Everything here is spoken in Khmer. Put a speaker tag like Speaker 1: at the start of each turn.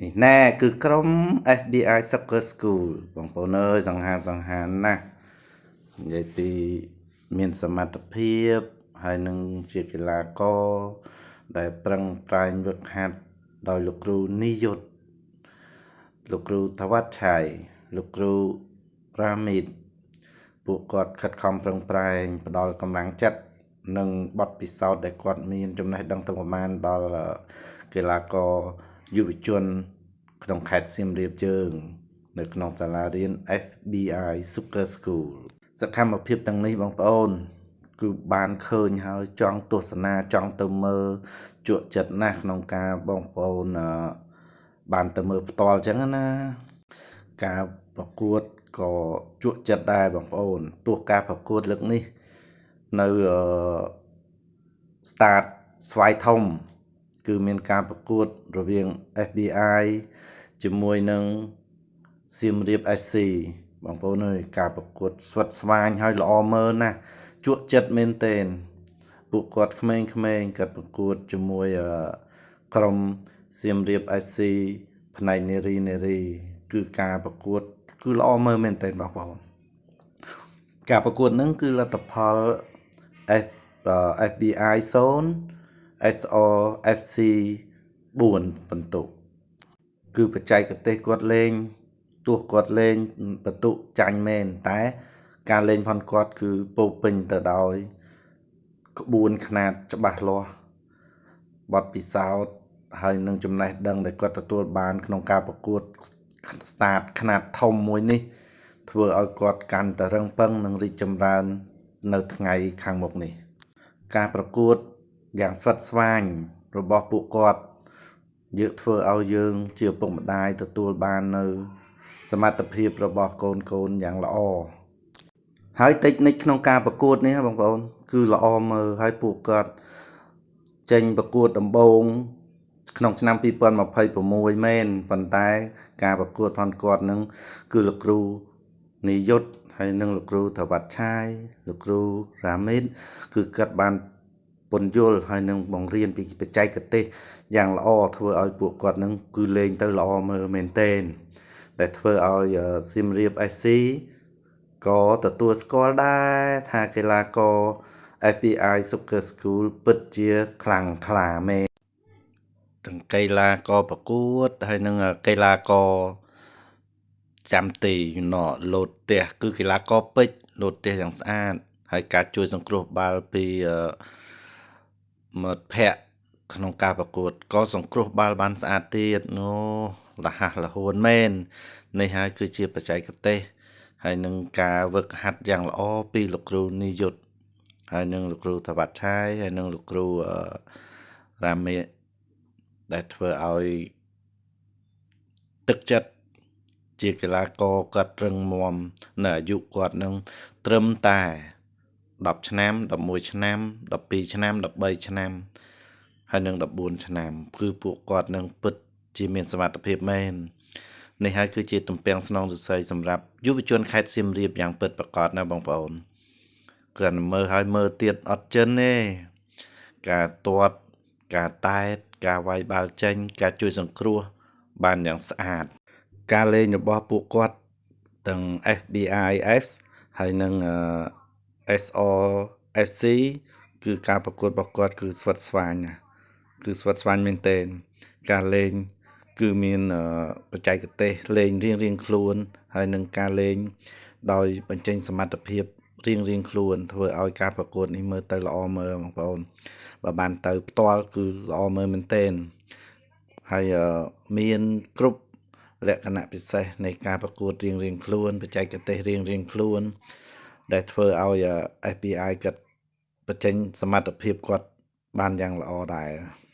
Speaker 1: នេះណែគឺក្រុម FBI Soccer School បងប្អូនអើយសង្ហាសង្ហាណាស់និយាយពីមានសមត្ថភាពហើយនឹងជាកីឡាករដែលប្រឹងប្រែងវឹកហាត់ដោយលោកគ្រូនិយុទ្ធលោកគ្រូថវត្តឆៃលោកគ្រូរ៉ាមីតពួកគាត់ខិតខំប្រឹងប្រែងផ្ដល់កម្លាំងចិត្តនិងបទពិសោធន៍ដែលគាត់មានចំណេះដឹងទាំងប្រមាណដល់កីឡាករយុវជនក្នុងខេត្តសៀមរាបយើងនៅក្នុងសាលារៀន FBI Soccer School សកម្មភាពទាំងនេះបងប្អូនគឺបានឃើញហើយចង់ទស្សនាចង់ទៅមើលជក់ចិត្តណាស់ក្នុងការបងប្អូនបានទៅមើលផ្ទាល់អញ្ចឹងណាការប្រកួតក៏ជក់ចិត្តដែរបងប្អូនទោះការប្រកួតលើកនេះនៅ start ស្វាយធំគឺមានការប្រកួតរវាង FBI ជាមួយនឹងសៀមរាប FC បងប្អូនអើយការប្រកួតស្វិតស្វាញហើយល្អមើលណាស់ជក់ចិត្តមែនទែនពួកគាត់ក្មេងៗគាត់ប្រកួតជាមួយក្រុមសៀមរាប FC ផ្នែកនារីនារីគឺការប្រកួតគឺល្អមើលមែនទែនបងប្អូនការប្រកួតហ្នឹងគឺលទ្ធផល FBI 0 SRFC 4បន្ទុកគឺបច្ចេកទេសគាត់លេងទោះគាត់លេងបន្ទុកចាញ់មែនតែការលេងផងគាត់គឺពោពេញទៅដោយក្បួនខ្នាតច្បាស់លាស់បទពិសោធន៍ហើយនឹងចំណេះដឹងដែលគាត់ទទួលបានក្នុងការប្រកួត start ខ្នាតធំមួយនេះធ្វើឲ្យគាត់កាន់តែរឹងប៉ឹងនិងរីកចម្រើននៅថ្ងៃខាងមុខនេះការប្រកួតយ៉ាងស្វិតស្វាញរបស់ពួកគាត់យើងធ្វើឲ្យយើងជាឪពុកម្ដាយទទួលបាននៅសមត្ថភាពរបស់កូនកូនយ៉ាងល្អហើយតិចនិចក្នុងការប្រកួតនេះបងប្អូនគឺល្អមើលហើយពួកគាត់ចេញប្រកួតដំបូងក្នុងឆ្នាំ2026មែនប៉ុន្តែការប្រកួតផងគាត់នឹងគឺលោកគ្រូនិយុទ្ធហើយនឹងលោកគ្រូថវត្តឆាយលោកគ្រូរ៉ាមីតគឺគាត់បានពន្យល់ហើយនឹងបង្រៀនពីបច្ចេកទេសយ៉ាងល្អធ្វើឲ្យពួកគាត់នឹងគឺលេងទៅល្អមើលមែនទែនដែលធ្វើឲ្យសៀមរាប SC ក៏ទទួលស្គាល់ដែរថាកីឡាករ FBI Soccer School ពិតជាខ្លាំងក្លាមែនទាំងកីឡាករប្រកួតហើយនឹងកីឡាករចាំទីណលោតផ្ទះគឺកីឡាករពេជ្រលោតផ្ទះយ៉ាងស្អាតហើយការជួយសង្គ្រោះបាល់ពីមិត្តភ័ក្តិក្នុងការប្រកួតក៏សង្គ្រោះបាល់បានស្អាតទៀតអូលះលហួនមែននេះហើយគឺជាបច្ចេកទេសហើយនឹងការវឹកហាត់យ៉ាងល្អពីលោកគ្រូនិយុទ្ធហើយនឹងលោកគ្រូថវត្តឆាយហើយនឹងលោកគ្រូរ៉ាមេដែលធ្វើឲ្យទឹកចិត្តជាកីឡាករគាត់រឹងមាំនៅអាយុគាត់នឹងត្រឹមតែ10ឆ្នាំ11ឆ្នាំ12ឆ្នាំ13ឆ្នាំហើយនឹង14ឆ្នាំគឺពួកគាត់នឹងពិតជាមានសមត្ថភាពមែននេះហើយគឺជាទំពាំងស្នងសរសៃសម្រាប់យុវជនខេត្តសៀមរាបយ៉ាងពិតប្រាកដណាបងប្អូនគ្រាន់តែមើលហើយមើលទៀតអត់ចិនទេការទាត់ការតែតការវាយបាល់ចេញការជួយសង្គ្រោះបានយ៉ាងស្អាតការលេងរបស់ពួកគាត់ទាំង FBIS ហើយនិង SRSC គឺការប្រកួតរបស់គាត់គឺស្វិតស្វាញណាគឺស្វិតស្វាញមែនទែនការលេងគឺមានបច្ចេកទេសលេងរៀងរៀងខ្លួនហើយនឹងការលេងដោយបញ្ចេញសមត្ថភាពរៀងរៀងខ្លួនធ្វើឲ្យការប្រកួតនេះមើលទៅល្អមើលបងប្អូនបើបានទៅផ្ទាល់គឺល្អមើលមែនទែនហើយមានគ្រប់លក្ខណៈពិសេសនៃការប្រកួតរៀងរៀងខ្លួនបច្ចេកទេសរៀងរៀងខ្លួនដែលធ្វើឲ្យ FBI គាត់បញ្ចេញសមត្ថភាពគាត់បានយ៉ាងល្អដែរ។